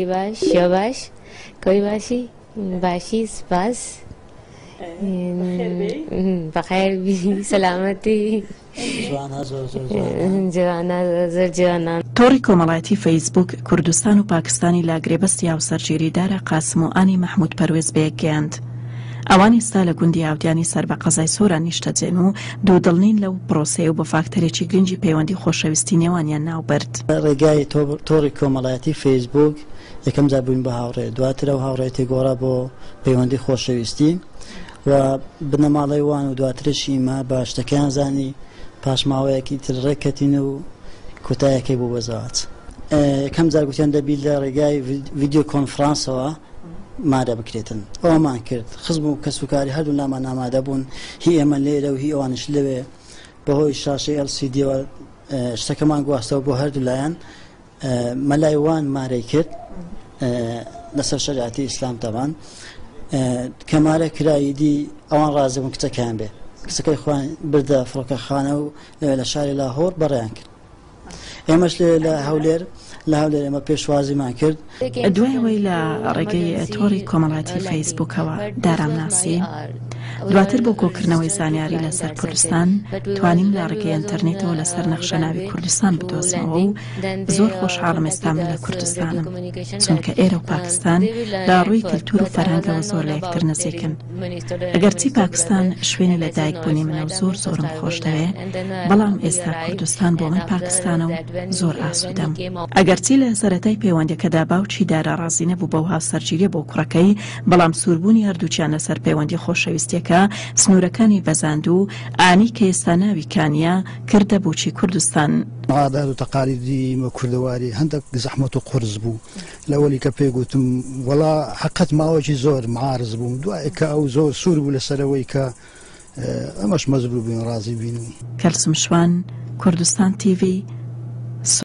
باش شەو باش کۆی باشی باشی سپاس بەخێر بی سەلامەتی جوانە زۆر زۆر جوانە. جوانە زۆر زۆر جوانە. تۆڕی کۆمەڵایەتی فەیسبووک کوردستان و پاکستانی لە گرێبەستی هاوسەرگیری دارا قاسم و ئانی مەحمود پەروێز بەیەک گەیاند. ئەوان ئێستا لە گوندی ئاودیانی سەر بە قەزای سۆران نیشتەجێن و دوودڵ نین لەو پرۆسەیە و بە فاکتەرێکی گرنگی پەیوەندی خۆشەویستی نێوانیان ناوبرد. لە ڕێگای تۆڕی کۆمەڵایەتی فەیسبووک یەکەم جار بووین بە هاوڕێ، دواتر ئەو هاوڕێیەتی گۆڕا بۆ پەیوەندی خۆشەویستی و بنەماڵەی وان و دواترش ئیمە بە شتەکەیان زانی، پاش ماوەیەکی تر ڕێککەتین و کۆتایەکەی بوو بە زەواج. یەکەم جار گوتیان دەبی لە ڕێگای ڤیدیۆ کۆنفرانسەوە مارە بکرێتن، ئەوەمان کرد، خزم و کەسوکاری هەردوو لامان ئامادە بوون، هی ئێمە لێرە و هی ئەوانیش لەوێ، بەهۆی شاشەی ئێڵ سی دیەوە شتەکەمان گواستەوە بۆ هەردوو لایەن، مەلای وان مارەی کرد لەسەر شەریعەتی ئیسلام تەبان، کە مارە کرا ئیدی ئەوان ڕازی بوون کچەکەیان بێ، کچەکەی خۆیان بردە فڕۆکەخانە و لەوێ لە شاری لاهۆر بەڕێیان کرد. ئێمەش لێ لە هەولێر لە هەولێر ئێمە پێشوازیمان کرد. دوای ئەوەی لە ڕێگەی تۆڕی کۆمەڵایەتی فەیسبووکەوە دارام ناسی، دواتر بۆ کۆکردنەوەی زانیاری لەسەر کوردستان توانیم لە ڕێگەی ئەنتەرنێتەوە لەسەر نەخشە ناوی کوردستان بدۆزمەوە و زۆر خۆشحاڵم ئێستا من لە کوردستانم چونکە ئێرە و پاکستان لە ڕووی کلتور و فەرهەنگەوە زۆر لە یەکتر نزیکن. ئەگەرچی پاکستان شوێنی لە دایک بوونی منە و زۆر زۆرم خۆش دەوێ، بەڵام ئێستا کوردستان بۆ من پاکستانە و زۆر ئاسوودەم. ئەگەرچی لە سەرەتای پەیوەندیەکەدا باوکی دارا ڕازی نەبوو بەو هاوسەرگیریە بۆ کوڕەکەی، بەڵام سووربوونی هەردووکیان لەسەر پەیوەندی خۆشەویستیەکە سنوورەکانی بەزاند و ئانی کە ئێستا ناوی کانیە، کردە بووکی کوردستان. عادات و تەقالیدی کوردەواری هەندەک زەحمەت و قورس بوو. لەوەلی کە پێی گوتم وەڵا حەقت ماوەکی زۆر معارز بووم دوای کە ئەو زۆر سوور بوو لەسەرەوەی کە ئەمەش مەجبور بووین ڕازی بین و. کەلسوم شوان، کوردستان تیڤی،